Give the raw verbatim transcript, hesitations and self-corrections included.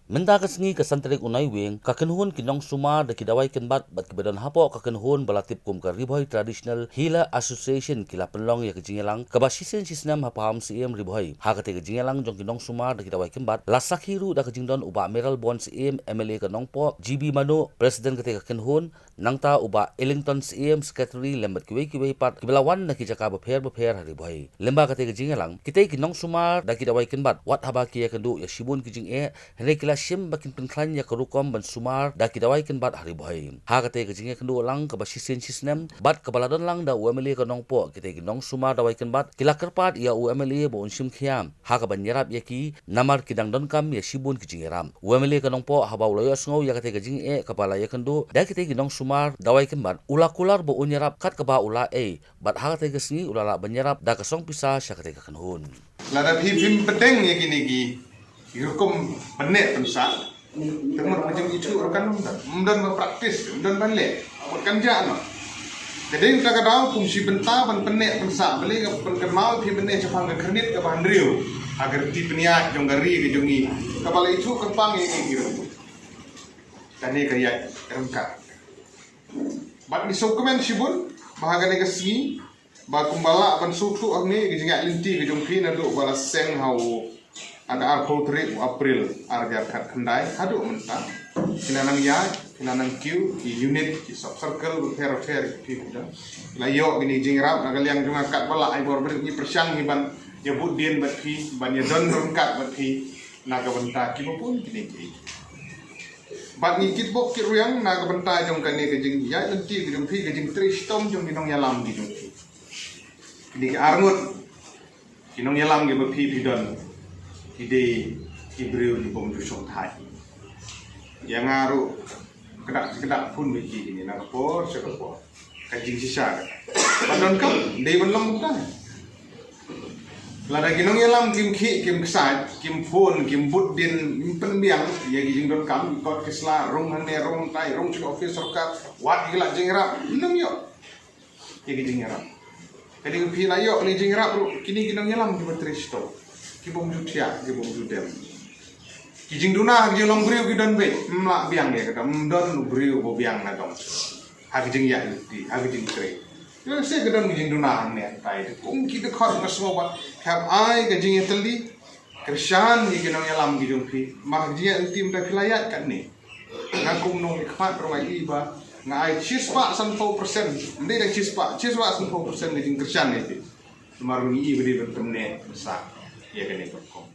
Mynta ka sngi ka san tarik u Naiwieng, ka kynhun ki nongsumar da ki dawai kynbat bad kiba don hapoh ka kynhun ba la tip kum ka Ri Bhoi Traditional Healer Association ki la pynlong ïa ka jingïalang kaba shisien shisnem ha Pahamsyiem, Ri Bhoi. Ha katei ka jingïalang jong ki nongsumar da ki dawai kynbat la sakhi ruh da ka jingdon u Bah Mayralborn Syiem, M L A ka Nongpoh, G B Mano, President katei ka kynhun, nangta u Bah Ellington Syiem, Secretary, lem bad kiwei kiwei pat kiba la wan na ki jaka bapher bapher ha Ri Bhoi. Lyngba katei ka jingïalang, kitei ki nongsumar da ki dawai kynbat, wat haba ki ïakynduh ïa shibun ki jingeh, hynrei ki la shim ba kin pynkhlaiñ ïa ka rukom ban sumar da ki dawai kynbat ha Ri Bhoi. Ha katei ka jingïakynduh lang kaba shisien shisnem bad kaba la don lang da u M L A ka Nongpoh, kitei ki nongsumar dawai kynbat ki la kyrpad ïa u M L A ba un shim khia ha kaban ïarap ïa ki, namar ki dang donkam ïa shibun ki jingïarap. U M L A ka Nongpoh, haba u la ïohsngew ïa katei ka jingeh kaba la ïakynduh da kitei ki nongsumar dawai kynbat, u la kular ba un ïarap kat kaba u lah ei, bad ha katei ka sngi u la lah ban ïarap da ka song pisa sha katei ka kynhun. Lada phi phim bteng ïa kine ki rukom pynneh pynsah, te mut ma jong i Chuh ruh kan ym don, ym don ba practice, ym don ba leh, mut kan jah noh. Te dei kata ka daw kum shi bynta ban pynneh pynsah, balei nga pynkynmaw ïa phi mynne shaphang ka khyrnit kaba hynriew ha ka riti pynïaid jong ka ri ka jong ngi, kaba la ïathuh kyrpang ïa ngi ki ruh. Kane ka ïaid ryngkat. Bad ngi sngewkmen shibun ba ha kane ka sngi, ba kumba lah ban sngewthuh hangne ka jingïaid lynti ka jong phi naduh ba la seng ha u, ha ka arphew tarik u April ar hajar khatkhyndai haduh mynta. Phi la nang ïaid, phi la nang kiew, ki unit, ki sub circle bapher bapher, phi phi la ïoh kine ki jingïarap na ka liang jong nga. Katba lah, ai bor ba ngi pyrshang hi ban ïa bud dien bad phi, ban ïa don ryngkat bad phi na ka bynta kiba bun kine ki. Bad ngi kitbok kitrwiang na ka bynta jong kane ka jingïaid lynti ka jong phi, ka jingtrei shitom jong ki nongïalam ki jong phi. Kine ki arngut ki nongïalam kiba phi phi don, ki dei ki briew ki bym ju shongthait. Ïa nga ruh kdap kdap phone bad ki kine na ka por sha ka por. Ka jingshisha ka ba donkam dei ban long kumta. Lada ki nongïalam kim khih, kim ksait, kim phone, kim bud dien, kim pynbiang ïa ki jingdonkam, ki kot ki sla, rung hangne rung hangtai, rung sha ka office sorkar, wat ki la jingïarap, ym ïoh ïa ki jingïarap. Ka dei phi la ïoh ïa ki jingïarap ruh, kine ki nongïalam kiba trei shitom, ki bym ju thiah, ki bym ju dem. Ki jingduna ha ki jinglong briew ki don beit, ym lah biang ïa kata, ym don u briew ba biang na dong ha ki jingïaid lynti, ha ki jingtrei. Ïa se ka don ki jingduna hangne hangtai, kum ki dkhot nga sngew ba hap ai ka jingïatylli, kyrshan ïa ki nongïalam ki jong phi, ma ka jingïaid lynti mynta phi la ïaid katne. Nga kum u nongmihkhmat ruh nga i ba nga ai shispah sanphew percent, ym dei da shispah, shispah sanphew percent ka jingkyrshan ïa phi. Namar ngi i ba dei ban kymneh ban sah ïa kane ka rukom.